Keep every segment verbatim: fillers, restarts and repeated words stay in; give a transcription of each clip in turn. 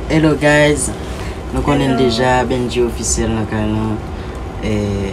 Hello guys, nou konnen deja Benji Officiel nan kay lan. Eh,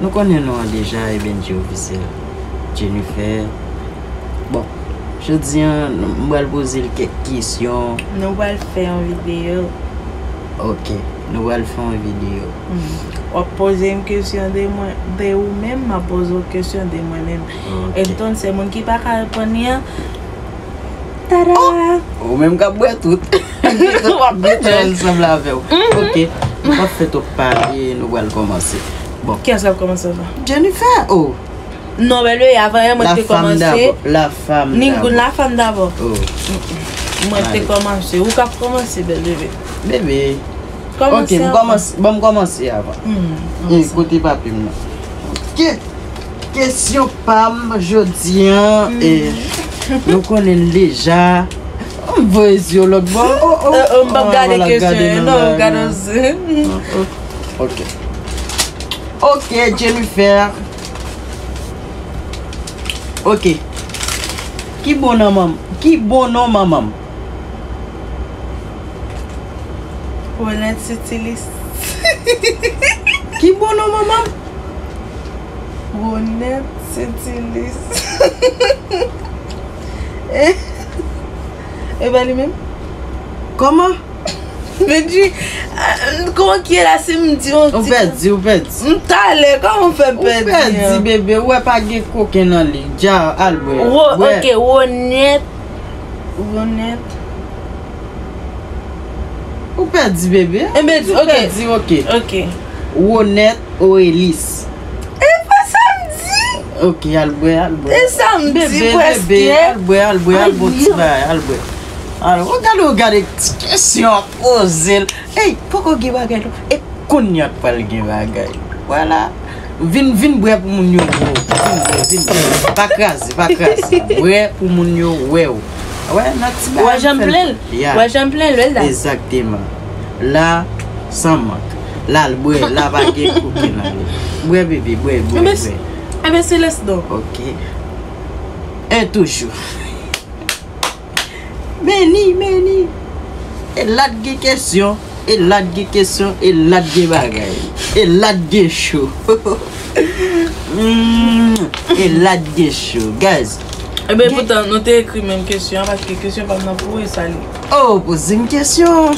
nou konnen non an deja, e Benji Officiel. Jennifer. Bon, jodi an, m pral poze l kèk kesyon. Nou pral fè yon videyo. Ok, nou pral fè yon videyo. Mm. W ap poze m kesyon de mwen, de ou menm, m ap poze w kesyon de mwen menm. Ok. Entonse, moun ki pa ka reponn li an, tada! Oh! Ou menm k ap bwè tout. W ap bwè tout ansanm avè w. Mhm. Ok, nou p ap fè twòp pale, nou pral kòmanse. Bon. Kiyès k ap kòmanse avan? Jennifer, oh! Non, bèl bebe, avan yè, mwen te kòmanse. La femme d'abord. La femme d'abord. Ni goun la femme d'abord. Oh. Mm-mm. Mwen te kòmanse. Ou k ap kòmanse, bèl bebe. Bebe. Kòmanse avan. Ok, m kòmanse, bon, m kòmanse avan. Hmm, e kote papi m nan. Ok. Kesyon pa m jodi an, e, nou konnen l deja. M voye zye w lòt bò. Oh, oh, oh, m p ap gade kesyon an, non, gade. Ok. Ok, Jennifer. Ok. Ki bon nan manm, ki bon non manman m? Ronette Sitilis. Ki bon non manman m? Ronette Sitilis. E, e pa li menm? Kòman? Benji, ah, kòman ki ye la si m di yon ti... Ou pèdi, ou pèdi. M talè, kòman w fè pèdi an? Ou pèdi, bebe, ou wè pa gen koken nan li. Dja, al bwè. Ro-, bwè. Ok, Ronette. Ronette. Ou pèdi, bebe. Enben, ok. Ou pèdi, ok. Ok. Ronette Aurelis. E pa sa m di. Ok, al bwè, al bwè. E sa m di prèske. Bebe, bebe, al bwè, al bwè, al bwè, ti bagay, al bwè. Al, ou gade, ou gade ti kesyon ap poze l. Ey, poko gen bagay non. E kounye a k pral gen bagay. Vwala. Vin, vin bwè pou moun yo bwè. Vin bwè, vin bwè. Pa kraze, pa kraze. Bwè pou moun yo wè w. Wè, nan ti bagay. Wè jan m plen l. Ya. Wè jan m plen l, wè l la. Egzakteman. La, san mank. La, l bwè, la, pa gen koken nan li. Bwè, bebe, bwè, bwè, bwè. Enben, se lès non. Ok. E toujou. Meni, meni. E la t gen kesyon, e la t gen kesyon, e la t gen bagay. E la t gen cho. Mm, e la t gen cho, guys. Enben, poutan, nou te ekri menm kesyon an, paske kesyon pa m nan pou ou, e sa li. Oh, poze m kesyon.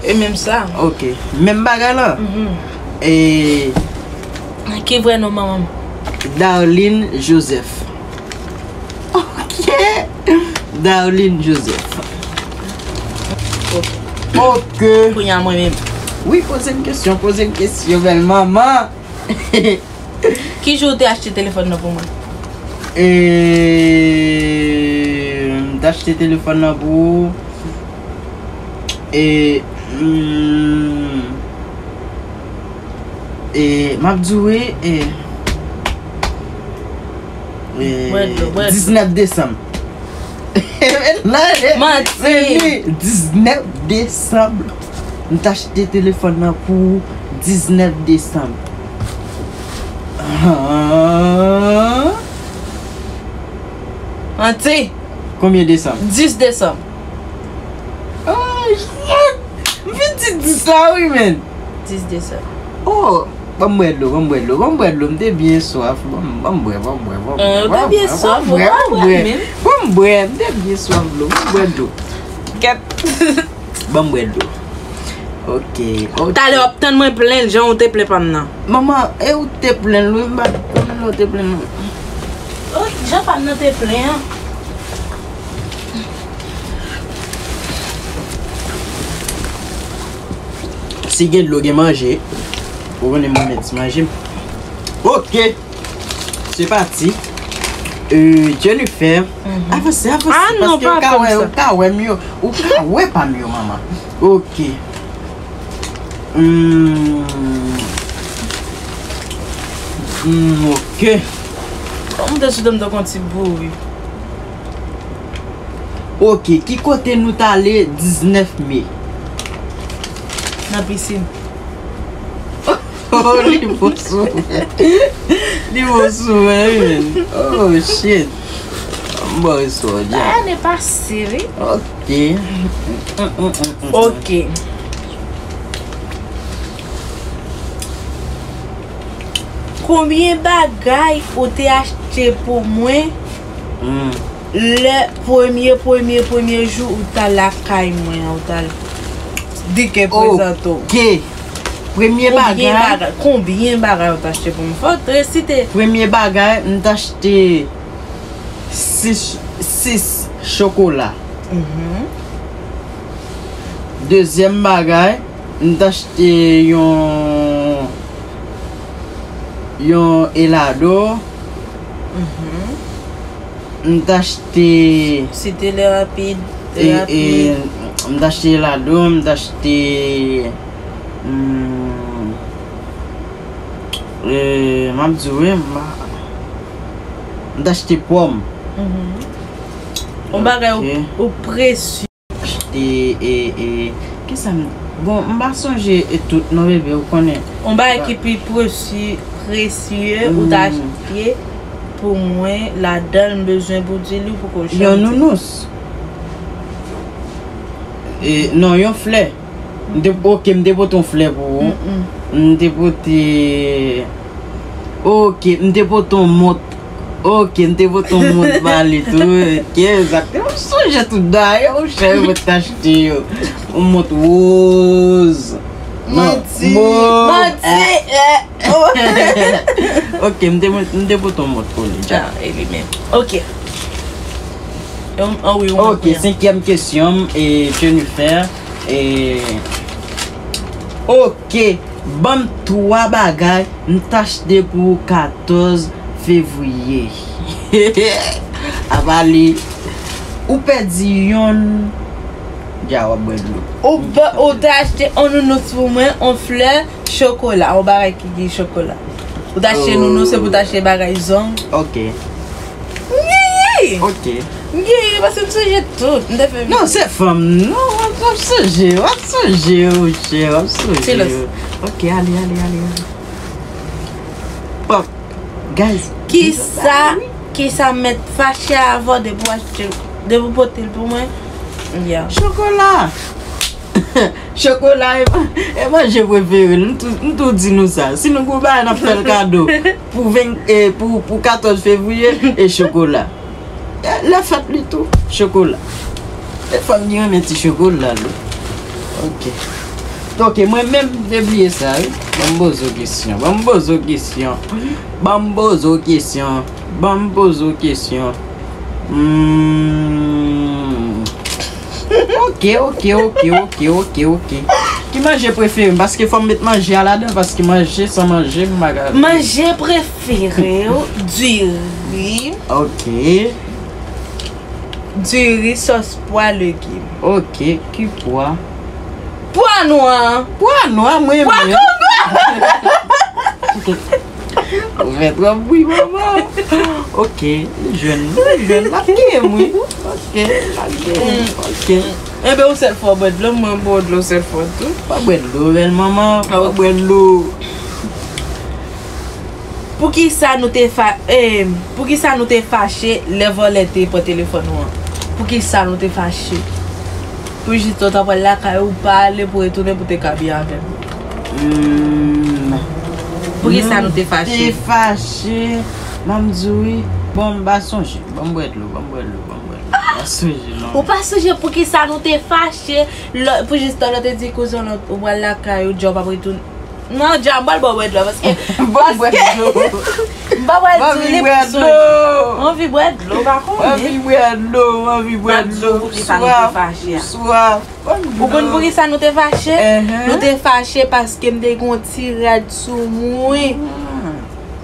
E menm sa. Ok, menm bagay la. Mhm. E ki vrè non manman m? Darline Joseph. Ok. Darline Joseph. Ok. Kounye a mwen menm. Wi, poze m kesyon, poze m kesyon, bèl manman. Ki jou ou te achte telefòn nan pou mwen? E, m te achte telefòn nan pou ou. E, mm, e, m ap di w, e, e, bwè dlo, bwè dlo. Diznèf desanm. Manti. Meni, diznèf desanm. M t achte telefòn nan pou ou diznèf desanm. Ah. Manti. Konbyen desanm? Dis desanm. Oh, shit! M fin di dis la, wi, men. Dis desanm. Oh, ban m bwè dlo, ban m bwè dlo, ban m bwè dlo. M te byen swaf. Ban m, ban m bwè, ban m bwè, ban m bwè. Eh, ou te byen swaf, ou pa bwè, men. Ban m bwè, m te byen swaf dlo. Ban m bwè dlo. Kèt. Ban m bwè dlo. Ok, ok. Talè w ap tann mwen plen l, jan ou te plen pa m nan. Manman, e ou te plen l, wi, m pa t konn lè w te plen l, non. Oh, jan pa m nan te plen an. Si gen dlo, gen manje. Ou konnen mwen met ti manje m. Ok. Se pati. Euh, Jennifer. Mhm. Avanse, avanse, ah non, paske ou ka wè, ou ka wè m yo. Ou ka wè pa m yo, manman. Ok. Hmm. Hmm, ok. Bon, m te sou dan m te konn ti bouri. Ok, ki kote nou t ale diznèf me? Nan pisin. Oh, li bon sou mwen. Li bon sou mwen, wi, men. Oh, shit. M ba w respè w, Dja. Bagay ane pase, wi. Ok. Ok. Konbyen bagay ou te achte pou mwen lè premye, premye, premye jou ou t al lakay mwen an, ou t al di ke prezante w? Ok. Premye bagay. Konbyen bagay ou t achte pou mwen? Fò w t resite. Premye bagay, m t achte sis, sis chokola. Dezyèm bagay, m t achte yon, yon elado. M t achte. Site lè rapid. Lè rapid. M t achte elado, m t achte. Hmm, e, m ap di w, wi, m, m t achte pòm. Yon bagay ou, ou presye. E, e, e, kisa m, bon, m pa sonje e tout non, bebe, ou konnen. Yon bagay ki pi presye, presye, ou ta achte pou mwen, ladan l, m bezwen pou di li, ou poko janm di. Yon nounous. E, non, yon flè. M te, ok, m te pote yon flè pou ou. M te pote, ok, m te pote yon mont. Ok, m te pote yon mont ba li tou. Ok, egzakteman. M sonje tout dayè, ou chè, mwen t achte yo. Yon mont woz. Manti. Manti. Ok, m te, m te pote yon mont pou li, Dja. Ah, e li menm. Ok. An wi, ou. Ok, senkyèm kesyon m, e Jennifer, e, ok, ban m twa bagay m t achte pou ou katòz fevriye. Apa li, ou pèdi yonn, Dja w ap bwè dlo. Ou, ou te achte yon nounous pou mwen, yon flè, chokola, yon bagay ki gen chokola. Ou t achte nounous, se pou w t achte bagay zong. Ok. M genyen! Ok. M genyen, paske m sonje tout. M te fè. Non, se fanm. Non, w ap sonje, w ap sonje, monchè, w ap sonje. Silans. Ok, ale, ale, ale, ale. Pòp. Guys. Kisa, kisa mèt fache avè w depi w achte, depi w pote l pou mwen? Yeah. Chokola. Chokola e, e manje prefere l. M tou, m tou di nou sa. Si nou gon bagay n ap fè l kado pou ven, e, pou, pou katòz fevriye, e chokola. E, lè fèt li tou, chokola. E fanm ki renmen ti chokola li. Ok. Ok, mwen menm, m te bliye sa, wi. Ban m poze w kesyon. Ban m poze w kesyon. Ban m poze w kesyon. Ban m poze w kesyon. Hmm. Ok, ok, ok, ok, ok, ok. Ki manje prefere m? Paske fò m met manje a ladan, paske manje san manje, m pa ka viv. Manje prefere w, diri. Ok. Diri, sòs pwa, legim. Ok, ki pwa? Pwa nwa. Pwa nwa, mwen menm. Pwa nwa. Ou fè twòp bri, manman. Ok, li jwenn, li jwenn, l ap kiye m, wi. Ok, l ap kiye m, ok. Enben, yon sèl fwa w bwè dlo, mwen ba w dlo yon sèl fwa tou. Pa bwè dlo, bèl manman, pa bwè dlo. Poukisa nou te fa, eh, poukisa nou te fache lè vòlè te pran telefòn ou an? Poukisa nou te fache? Pou jis ou ta pral lakay ou, pa ale pou retounen pou te ka byen avè m. Hmm. Poukisa nou te fache? Te fache, ban m di w wi. Bon, m pa sonje. Ban m bwè dlo, ban m bwè dlo, ban m bwè dlo. M pa sonje non. Ou pa sonje poukisa nou te fache? Lò, pou jis ou te di kouzen w ou pral lakay ou, Dja w p ap retounen. Non, Dja, m pral ba w bwè dlo paske. Ban m bwè dlo. M pa pral di w li pou sonje. M anvi bwè dlo, pa konnen. M anvi bwè dlo, m anvi bwè dlo. Poukisa nou te fache a? Ou konn poukisa nou te fache? Nou te fache paske m te gen yon ti rad sou mwen.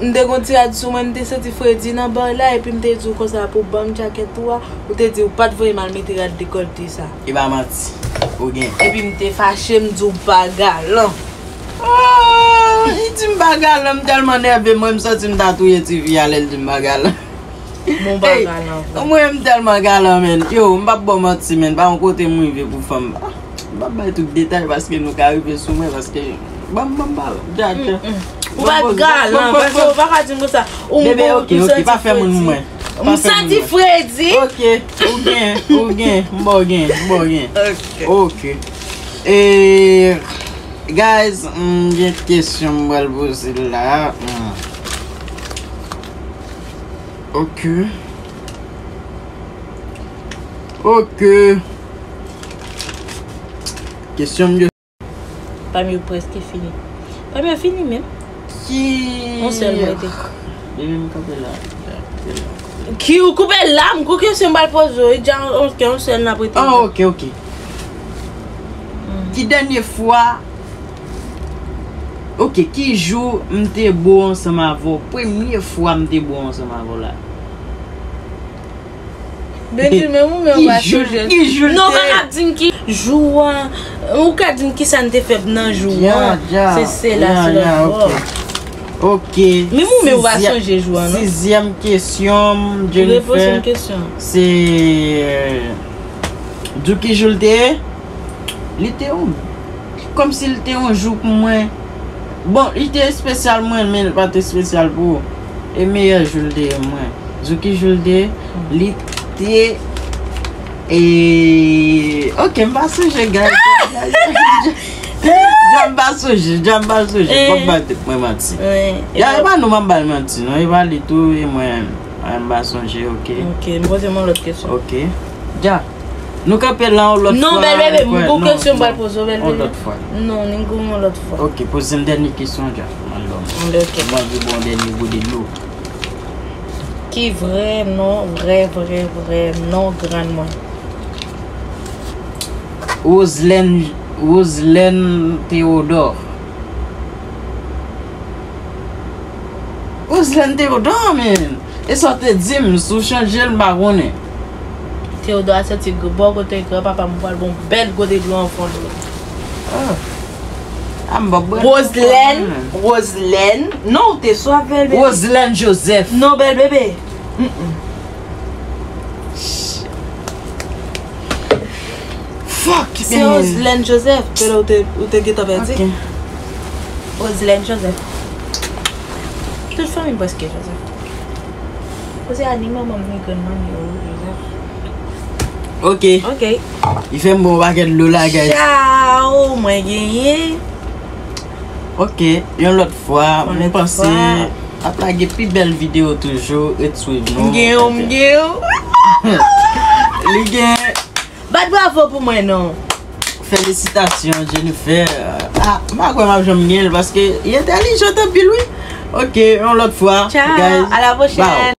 M te gen yon ti rad sou mwen, m te santi fredi nan bò la, epi m te di w konsa pou w ban m djakèt ou a, ou te di w pa t voye m al mete rad dekòlte sa. E pa manti. Ou gen. Epi m te fache, m di w pa galan. Oh, li di m pa galan, m tèlman nève, mwen m santi m ta touye tifi a lè l di m pa galan. Bon, pa galan vre. Mwen m tèlman galan, menn. Yo, m p ap ba w manti, menn. Pa yon kote m rive pou fanm. Ah, m p ap bay tout detay paske nou ka rive sou mwen, paske ban m, ban m pale. Dja, dja. Ou pa t galan, paske ou pa ka di m konsa. Ou m bon, ou santi fredi. M santi fredi. Ok, ou gen, ou gen, m ba w gen, m ba w gen. Ok. Ok. E, guys, m gen kesyon m pral poze la. Hmm. Ok. Ok. Kesyon m yo. Pa m yo prèske fini. Pa m yo fini menm. Ki. Yon sèl m rete. Depi m kanpe la. Ki ou koupe la, m kou kesyon m pral poze w, e dja yon, yon sèl n ap rete. Ah, ok, ok. Ki dènye fwa. Ok, ki jou m te bo ansanm avè w? Premye fwa m te bo ansanm avè w la. Benjil, men ou menm ou pa sonje. Ki jou l te? Non, ou pa ka di m ki jou an. Ou ka di m ki sa n te fè nan jou an. Se, se la, se lòt bò. Ok. Men ou menm ou pa sonje jou an, non? Sizyèm kesyon, Jennifer. Repoze m kesyon. Se, euh, di w ki jou l te ye? Li te yon, kòmsi li te yon jou pou mwen. Bon, li te espesyal mwen, men li pa t espesyal pou ou. E meyè jou l te ye mwen. Di w ki jou l te ye? Li te, e, ok, m pa sonje, guys. Dja m pa sonje, dja m pa sonje. Fòk ba tèt mwen manti. Ya, e pa nou m ap ba l manti, non. E pa li tou, e mwen, m pa sonje, ok. Ok, m poze m yon lòt kesyon. Ok. Dja. Nou kanpe la yon lòt fwa. Non, bèl bebe, m gon kesyon m pral poze w, bèl bebe. Yon lòt fwa. Non, n gon yon lòt fwa. Ok, poze m dènye kesyon, Dja. M anlè w. Ok. M anvi bon dènye gode dlo. Ki vrè non, vrè, vrè, vrè non grann mwen? Roselène, Roselène Théodore. Roselène Théodore, men. E sa w te di m, si w chanje l, m pa konnen. Théodore a soti bò kote granpapa m, m pral ba w yon bèl gode dlo an fon dlo. Ah. Ah, m p ap bwè. Roselène, Roselène. Non, ou te swaf, bèl bebe. Roselène Joseph. Non, bèl bebe. Mm-mm. Fuck, man. Se Roselène Joseph, ke lè ou te, ou te gentan pèdi. Ok. Roselène Joseph. Tout fanmi m prèske Joseph. Koze a ni manman m ni grann manmi yo, Joseph. Ok. Ok. Li fè m bon pakèt dlo la, guys. Tchao, mwen genyen. Ok, yon lòt fwa, mwen panse ap lage pi bèl videyo toujou, ret swiv nou. M gen yo, m gen yo. Li gen. Bat bravo pou mwen non. Felisitasyon, Jennifer. Ah, m pa kwè m ap janm gen l, paske li entèlijan anpil, wi. Ok, yon lòt fwa, guys. Tchao, à la prochaine. Bye.